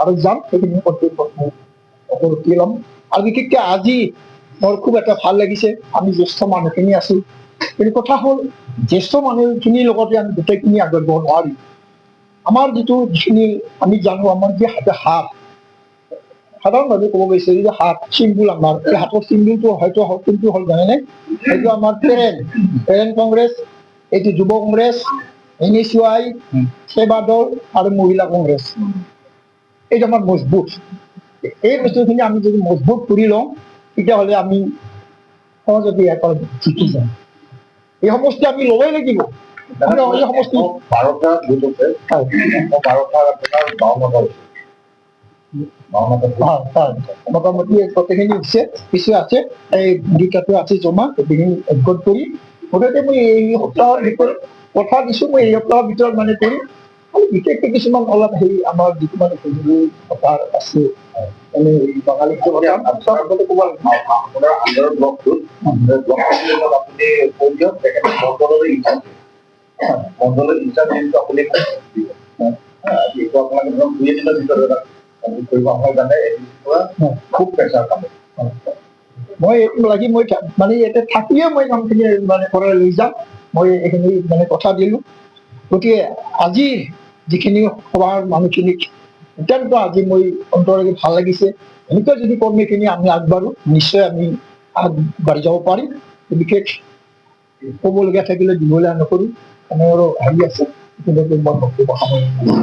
আৰু যাম, সেইখিনি কৰ্তব্য মই ল'ম। আৰু বিশেষকে আজি মোৰ খুব এটা ভাল লাগিছে, আমি জ্যেষ্ঠ মানুহখিনি আছো। কিন্তু কথা হ'ল, জ্যেষ্ঠ মানুহখিনিৰ লগতে আমি গোটেইখিনি আগবাঢ়িব নোৱাৰিম। আমাৰ যিটো যিখিনি আমি জানো, আমাৰ যি হাতে হাত, সাধাৰণভাৱে ক'ব বিচাৰি যে হাত চিম্বল, আমাৰ এই হাতৰ চিম্বলটো হয়তো কোনটো হ'ল জানেনে? সেইটো আমাৰ পেৰেণ্ট পেৰেণ্ট কংগ্ৰেছ, এইটো যুৱ কংগ্ৰেছ, এনএছইউআই, সেৱা দল আৰু মহিলা কংগ্ৰেছ। এইটো আমাৰ মজবুত। এই বস্তুখিনি আমি যদি মজবুত কৰি লওঁ, তেতিয়াহ'লে আমি সহজতে ইয়াৰ পৰা জিকি যাম। এই সমষ্টি আমি ল'বই লাগিব। আমি এই সমষ্টি 12টা বুথ আছে। 112টাৰ আপোনাৰ 52টা হৈছে, 52টা বুথ। হয়, মোটামুটি গোটেইখিনি হৈছে, কিছু আছে, এই দুটাটো আছে জমা। গোটেইখিনি একগোট কৰি মুঠতে মই এই সপ্তাহৰ ভিতৰত কথা দিছো, মই এই সপ্তাহৰ ভিতৰত মানে কৰিম। আৰু বিশেষকে কিছুমান অলপ সেই আমাৰ যিটো মানে হুজুৰ কথা আছে, মানে এই বাঙালী আগতে ক'ব লাগিব। আপোনাৰ আণ্ডাৰ ব্লকটোত, ব্লক প্ৰেচিডেণ্টক আপুনি কৈ দিয়ক, তেখেতে মণ্ডললৈ ইনচাৰ্জ, মণ্ডলৰ ইনচাৰ্জ যিটো আপুনি দিব। এইটো আপোনালোকে ধৰক দুই এদিনৰ ভিতৰত এটা কমপ্লিট কৰিব। আপোনালোকে জানে, এই পৰা খুব প্ৰেছাৰ কাম। মই এইটো লাগি মই মানে ইয়াতে থাকিয়ে মই কামখিনি মানে কৰাই লৈ যাম। মই এইখিনি মানে কথা দিলো। গতিকে আজি যিখিনি সভাৰ মানুহখিনিক অত্যন্ত আজি মই অন্তৰকে ভাল লাগিছে। এনেকুৱা যদি কৰ্মীখিনি আমি আগবাঢ়ো, নিশ্চয় আমি আগবাঢ়ি যাব পাৰিম। বিশেষ ক'বলগীয়া থাকিলে দীঘলীয়া নকৰোঁ, সময়ৰো হেৰি আছে। এইখিনিতে মই বক্তব্য সামৰণি মাৰিছোঁ।